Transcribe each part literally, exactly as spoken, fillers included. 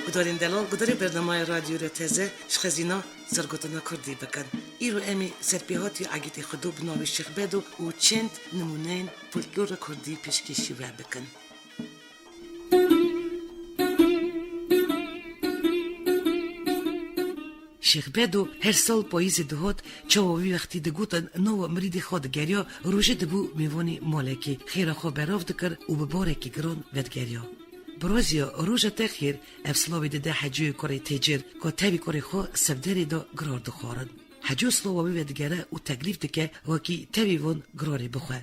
Gudarên delal, gudarê bernameya Radyo Rêteze ji xezîna zargotina kurdî bikin. Îro em ê serpêhatî egîtê xwe do bi navê Şêx Bedo û çend nimûneyên folklora kurdî pêşkêşî we bikin. Şêx Bedo her sal payîzê dihot, çawa wî wextî digotin, nava mirîdê xwe digeriya, rojê dibû mêvanê malekê, xêra xwe berav dikir û bi barekî giran vedigeriya. Birazîya, roja te xêr, ev silavê dide Hecûyê kurê Têcir, ku tevî kurê xwe sivderê de girar dixwarin. Hecû silava wî vedigere û teklîf dike, wekî tevî van girarê bixwe.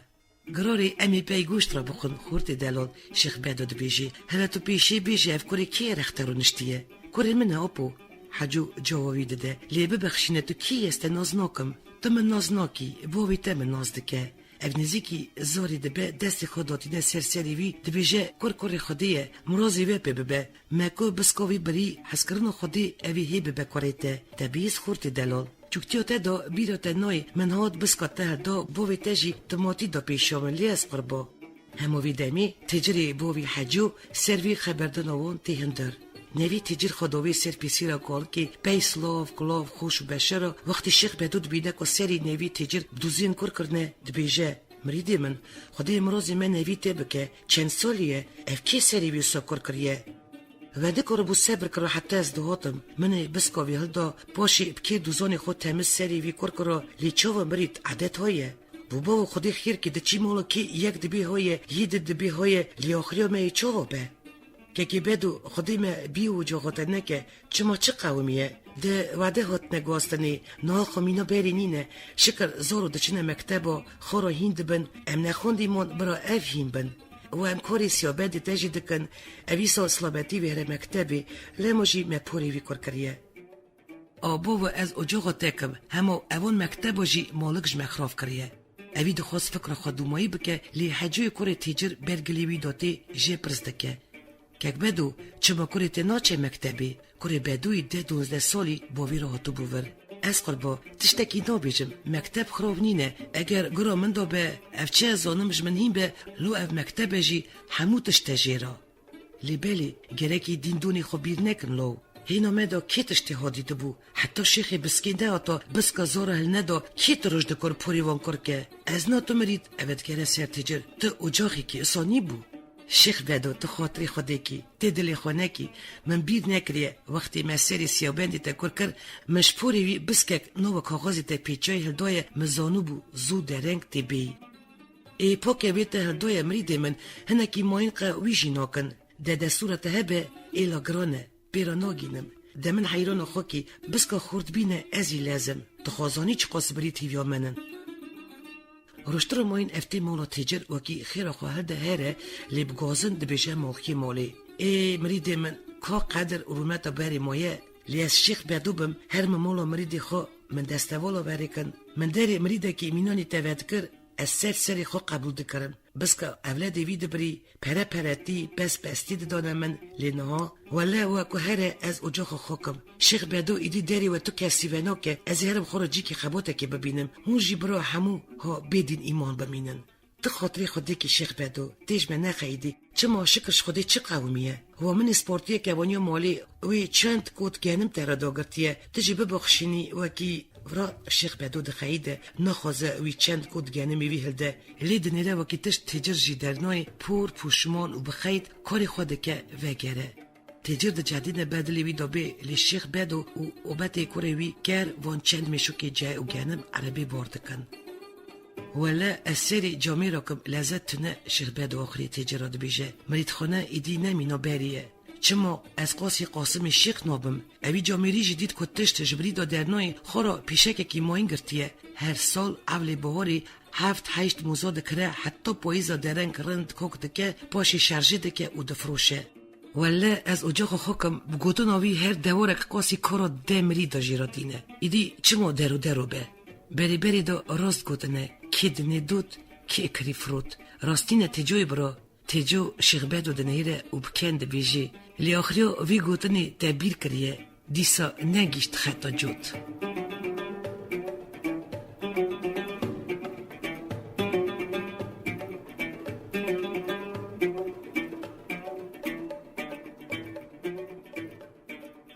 Girarê em ê pey goşt re bixwin, xortê delal, Şêx Bedo dibêje. Hele tu pêşê bêje, ev kurê kê ye rex te rûniştiye? Kurê min e, apo. Hecû cewabî dide. Lê bibexşîne, tu kî yî, ez te nas nakim. Tu min nas nakî, bavê te min nas dike. Ev nêzîkî zarê dibe, destê xwe datîne ser serê wî, dibêje, Kur kurê Xwedê ye, mirazê we pê bibe. Me ku biska wî birî, hezkirina Xwedê, ev ê hê bibe kurê te. Te bihîst, xortê delal. Çûktiya te da, bîra te nayê, min hat biska te hilda, bavê te jî timatî da pêşiya min, lê ez qurba. Hema vê demê Têcirê bavî Hecû ser vê xeberdana wan tê hundir. Nevî Têcir xwe da wê ser pêsîra kalikê, pey silav, kulav, xweş û beşer e, wextî Şêx Bedo dibîne ku serê Nevî Têcir bi dûziyên kur kirine, dibêje, Mirîdê min, Xwedê mirazê me Nevî tê bike, çend salî ye, ev kê serê wî wisa kur kiriye? We nikaribû sebir kira heta ez dihatim. Min ê biska wî hilda, paşê bi kê dûzanê xwe temiz serê wî kur kira, lê çawa mirîd, edet heye? Bo bavo Xwedê xêr kê, diçî mala kê, yek dibê heye, yê di dibê heye, lê axiriya me yê çawa be? Kekê Bedo, Xwedê me bî ocaxa te neke, çima çi qewimiye? De wade hatine guhastinê, niha xwe mîna berê nîne, şikir zor û diçine mekteba, xwe re hîn dibin, em nexwendî man bira ev hîn bin. Û em karê siyabendê te jî dikin, ev îsal silametî vêhere mektebê, lema jî me porê wî kur kiriye. A bavo, ez ocaxa te kim, hema evan mekteba jî malik ji me xirab kiriye. Evî dixwest fikra xwe dûmayî bike, lê Hecûyê kurê Têcir ber gilê wî datê, jê pirs dike. Kek Bedo, çima kurê te naçe mektebê? Kurê Bedoyî deh duwazdeh salî bavê re hatibû vir. Ez qurba, tiştekî nabêjim, mekteb xirab nîne, eger gura min de be, ev çi ez zanim ji min hîn be, lo ev mektebe jî hemû tişt e jê re. Lê belê, gerekî dîn donê xwe bîr nekin law. Hêna me de kê tiştê hadî dibû? Heta şêxê biskê nehata, biska zara hilneda, kê tu roj dikir porê wan kur ke? Ez na tu mirîd, eve digere ser Têcir, tu ocaxekî isa nîbû. Şêx Bedo, tu xatirê Xwedê kî, tê dilê xwe nekî, min bîr nekiriye, wextê me serê siyabendê te kur kir, min ji porê wî biskek nava kaxezê te pêçayî hildaye, min zanibû zû dereng tê bêyî. Ê pokê wê te hildaye mirîdê min, hinekî mayîn qe wî jî nakin. De destûra te hebe, êla giran e, pê re nagînim. De min heyrana xwe kî, biska xurt bîne, ez jî lez im. Tu xwe zanî çiqas birî tîviya min in. Rojtira mayîn ev tê mala Têcir, wekî xêra xwe hilde here, lê bi gazin dibêje malxiyê malê. Ê mirîdê min, ka qedir û rûmeta berê maye, lê ez Şêx Bedo bim, her min mala mirîdê xwe, min destevala vere kin. Min derê mirîdekî mînanî te vedikir, ez ser serê xwe qebûl dikirim. Biska ewledê wî dibirî, pere peretî, pes pestî didane min, lê niha, wele we ku here ez ocaxa xwe kim. Şêx Bedo, îdî derê we tu kesî venake, ez ê herim xwe re cîkî xebotekê bibînim. Hûn jî bira hemû ha bêdîn îman bimînin. Tu xatirê Xwedê kî Şêx Bedo, tê ji me nexeyidî. Çima şikir ji Xwedê çi qewimiye? Wa min ê sportiyeke vaniya malê, wê çend kot genim te re dagirtiye. Tu jî bibexşînî wekî vira Şêx Bedo dixeyide, naxwaze wî çend kot genimê wî hilde. Lê dinêre wekî tişt Têcir jî dernayê, por, pûşman û bi xeyt karê xwe dike vegere. Têcir dicedîne ber dilê wî de bê, lê Şêx Bedo û obetê kurê wî ker van çend mêşokê cay û genim erebê bar dikin. Wele ez serê camêra kim, lezet tune, Şêx Bedo axirê Têcir re dibêje, Mirîdxane îdî ne mîna berî ye. Çima ez qasî Qasimê Şêx nabim? Evî camêrî jî dît ku tişt ji birî de dernayê, xwe re pîşekekî mayîn girtiye. Her sal ewlê biharê heft heşt moza dikire, heta payîza dereng rind kok dike, paşê şerjê dike û difiroşe. Welle ez ocaxa xwe kim, bi gotina wî her dewarek qasî kara de mirî de jê re tîne. Îdî çima der û dero be? Berê berê de rast gotine, kê dinê dot, kê kirî firot. Rastîne Têcoyê bira, Têco Şêx Bedo dinihêre û bi ken dibêjê, lê axiriya vî gotinê te bîr kiriye, dîsa negihîşt xeta cot.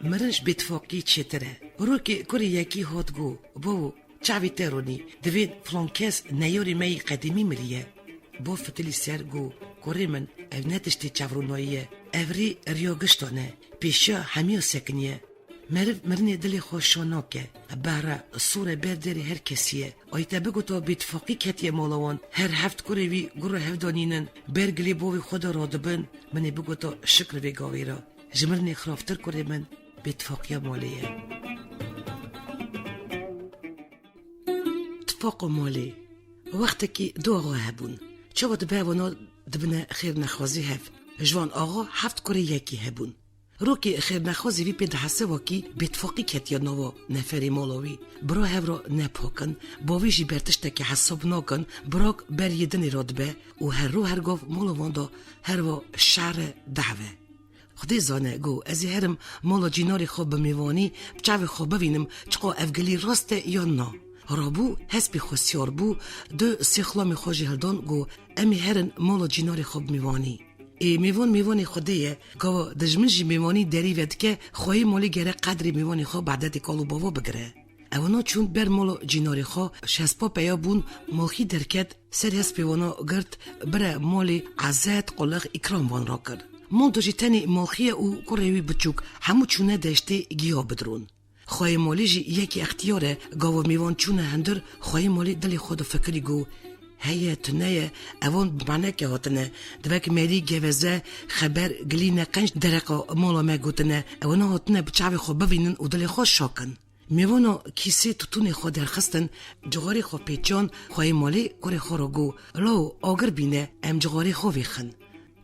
Mirin ji bêtifaqî çêtir e. Rokê kurê yekî hat got, Bawo, çavê te ronî, divên filan kes neyorê me yî qedîmî miriye. Bav fitilî ser got, Kurê min, ev ne tiştê çavronayî ye. Ev rê riya giştan e. Pêşiya hemiya sekiniye. Meriv mirinê dilê xwe şa nake. Behre, sor e ber derê her kesî ye. Ay te bigota bêtifaqî ketiye mala wan. Her heft kurê wî gura hev danînin. Ber gilê bavê xwe de radibin. Min ê bigota şikir vê gavê re. Ji mirinê xirabtir kurê min bêtifaqiya malê ye. Tifaqa malê. Wextekî du axa hebûn. Çawa dibe vana dibine xêrnexwazî hev. Ji van axa heft kurê yekî hebûn. Rokê xêrnexwazê vî pê dihese wakî bêtifaqî ketiye nava neferê mala wî. Bira hev re ne pak in, bavê jî ber tiştekî hesab nakin, birak ber yê dinê re dibe û her ro her gav mala wan de herwa şere dehve. Xwedê zane, got, ez ê herim mala cînarê xwe bi mêvanî, bi çavê xwe bivînim, çiqa ev gilî rast e yan na. Rabû, hespê xwe siyar bû, du sê xilamê xwe jî hildan, got, em ê herin mala cînarê xwe bi mêvanî. Ê mêvan mêvanê Xwedê ye, gava dijmin jî mêvanî derî vedike, xweyê malê gere qedrê mêvanê xwe badetê kal û bava bigire. Ewana çûn ber mala cînarê xwe, ji hespa peya bûn, malxî derket, ser hespê wana girt, bire malê ezet, qulix, îkram wan rakir. Mal de jî tenê malxî ye û kurê wî biçûk, hemû çûne deştê giya bidron. Xweyê malê jî yekî extiyar e, gava mêvan çûne hundir, xweyê malê dilê xwe de fikirî got, heye, tune ye, evan bi maneke hatine, divek merî, geveze, xeber, gilî, neqenc dereqa mala me gotine, ewana hatine bi çavê xwe bivînin û dilê xwe şakin. Mêvana kîsê tutûnê xwe derxistin, cixarê xwe pêçan, xweyê malê kurê xwe re got, Law, agir bîne, em cixarê xwe vêxin.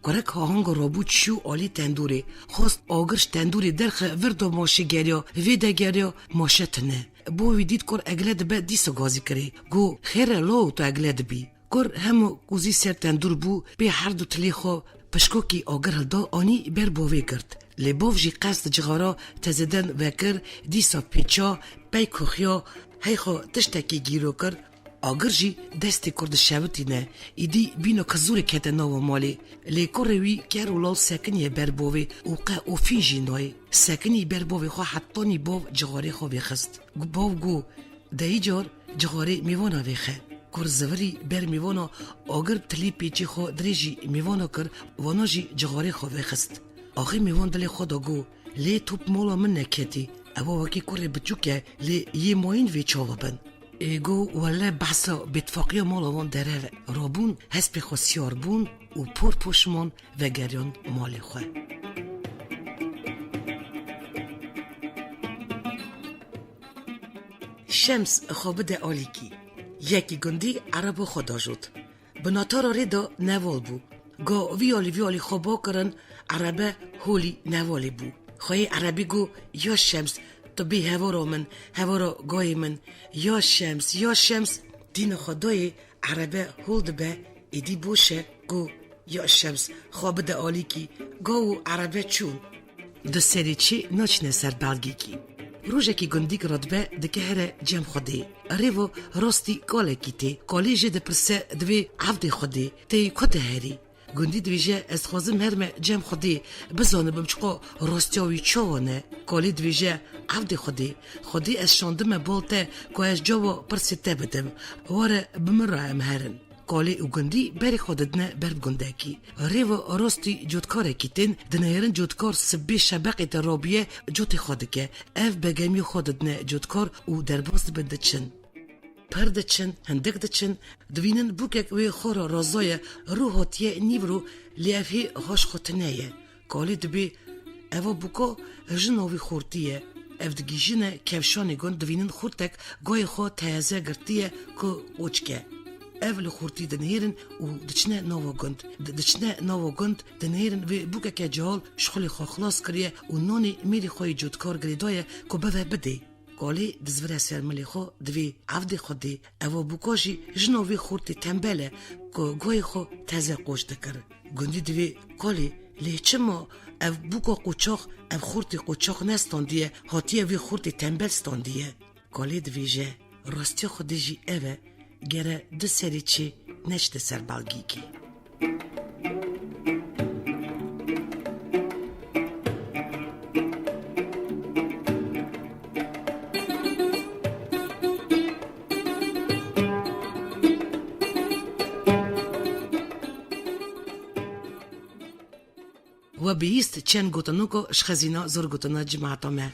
Kurek hahanga rabû çû alî tendûrê, xwest agir ji tendûrê derxe vir do maşê geriya, vê de geriya, maşe tune. Bo wî dît kur egle dibe dîsa gazî kirê. Got, Xêr e law, tu egle dibî. Kur hemû kuzî ser tendûr bû, pê her du tilê xwe pişkokî agir hilda, anî ber bovê girt. Lê bov jî qest cixara tezeden vekir, dîsa pêça, pey koxiya, hey xwe tiştekî gîro kir, agir jî destê kur dişewitîne, îdî bîna kizûrê kete nava malê. Lê kurê wî ker û lal sekiniye ber bovê û qe ofîn jî nayê. Sekinî ber bovê xwe hetanî bov cixarê xwe vêxist. Bov got, Deyî car cixarê mêvana vêxe. Kur zivirî ber mêvana agir tilî pêçê xwe dirêjî mêvana kir, vana jî cixarê xwe vêxist. Axê mêvan dilê xwe de got, Lê tu bi mala min neketî. Ewa wekî kurê biçûk e, lê yê mayîn vê çawa bin? Ê got, Welle behsa bêtifaqiya mala wan derev e. Rabûn, hespê xwe siyar bûn û por poşman vegeriyan malê xwe. Şems xwe bide alîkî. Yekî gundî ereba xwe dajot. Bi natara rê de neval bû. Ga vî alî vî alî xwe bakirin, erebe holî nevalê bû. Xweyê erebî got, Ya Şems, tu bî hevara min, hevara gayê min. Ya Şems, ya Şems. Dîna xwe dayê, erebe hol dibe, êdî boş e, got, Ya Şems, xwe bide alîkî, ga û erebe çûn. Di serê çê naçine ser belgekî. Rojekî gundîk radibe dike here cem Xwedê. Rêvo rastî kalekî tê. Kalê jê dipirse divê evdê Xwedê, tê ku diherî? Gundî divêje, Ez dixwazim herme cem Xwedê, bizanibim çiqa rastiya wî çawa ne. Kalê divêje, Evdê Xwedê, Xwedê ez şandime bal te ku ez cava pirsê te bidim. Were bi min re em herin. Kalê û gundî berê xwe didine ber bi gundekî. Rêva rastî cotkarekî tên, dinihêrin cotkar sibê şebeqê te rabiye cotê xwe dike. Ev begemiya xwe didine cotkar û derbas dibin diçin. Pir diçin, hindik diçin, divînin bûkek wê xwe re razaye, rû hatiye nîvro, lê ev hê haş xwe tine ye. Kalê dibê, Eva bûka jina wî xortî ye. Ev digihîjine kevşanê gund, divînin xortek gayê xwe teze girtiye ku qoçik e. Ev li xortî dinihêrin û diçine nava gund. Di-, diçine nava gund, dinihêrin vê bûkeke cihal ji xulê xwe xilas kiriye û nanê mêrê xwe yê cotkar girêdaye ku bive bidê. Kalê dizivire ser milê xwe, divê, Evdê Xwedê, eva bûka jî jina vê xortê tembel e ku guhê xwe teze qoç dikir. Gundî divê, Kalê, lê çima ev bûka qoçax, ev xortê qoçax nestandiye, hatiye vê xortê tembel standiye? Kalê divêje, Rastiya Xwedê jî ev e, gere du serê çê neçite ser balgîkê. We bihîst çend gotinoko ji xezîna zor gotina cimata me.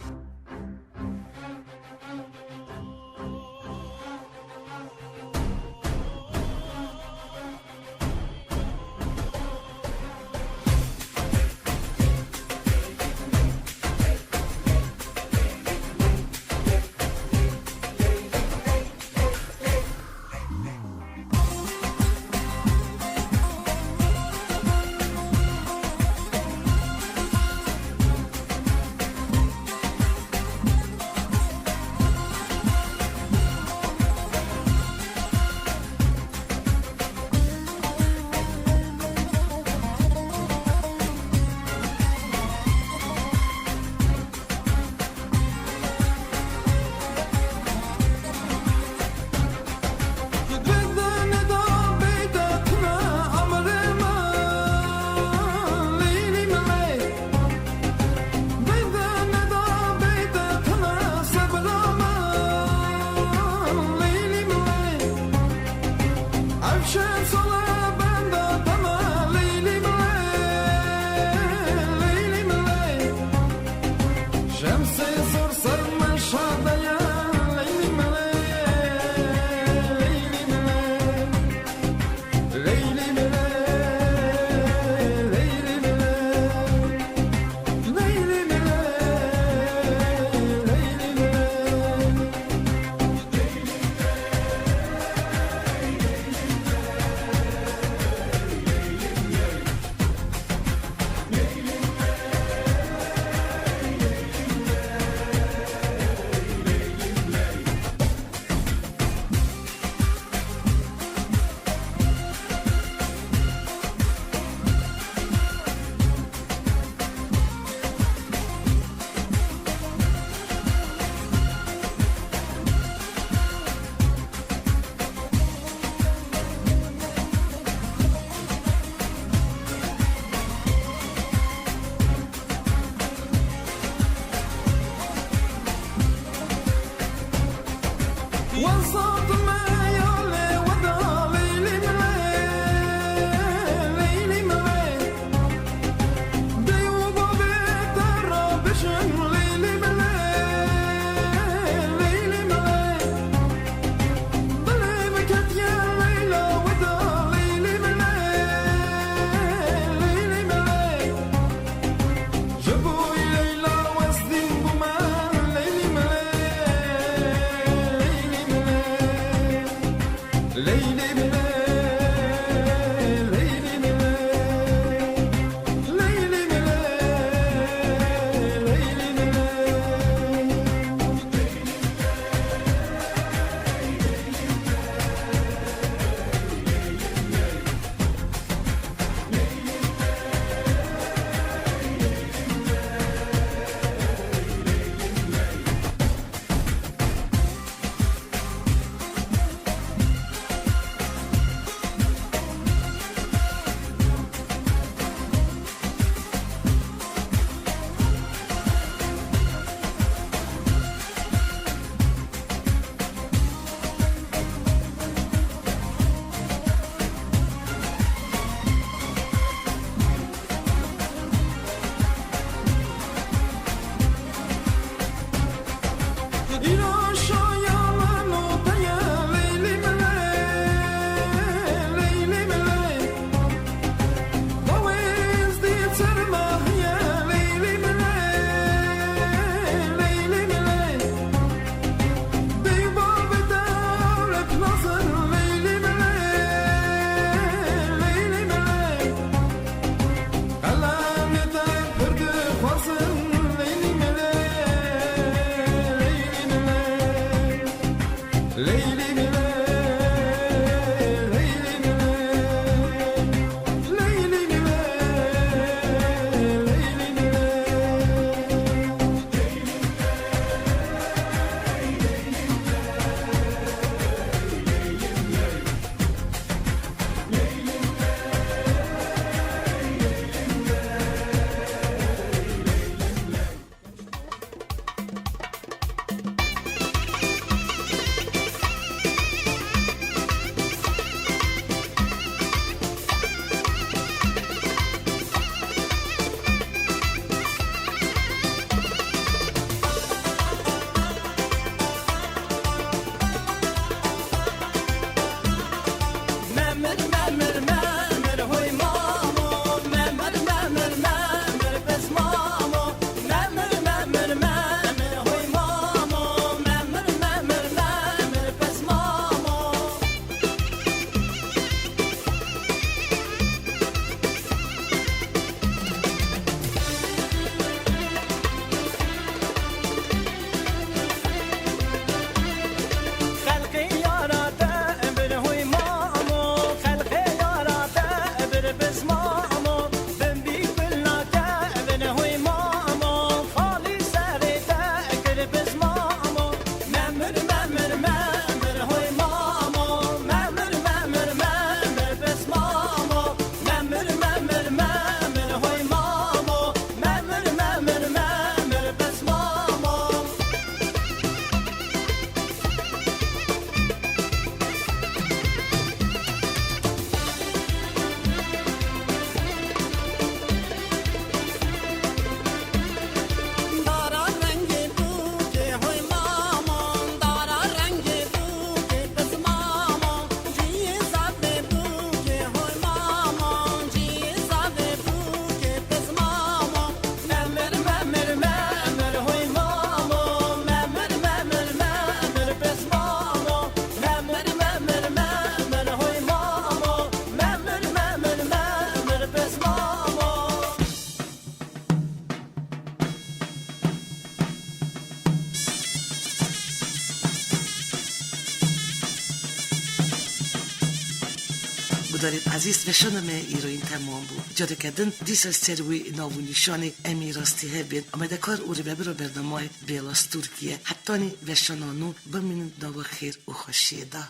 Gudarên ezîz, veşana me îroyîn temam bû. Careke din dîsa ser wê nav û nîşanê em ê rastî hev bên. Amadekar û rêvebira bernamayê Bêlas Tirkiye. Hetanî veşana nû bimînin nava xêr û xweşiyê de.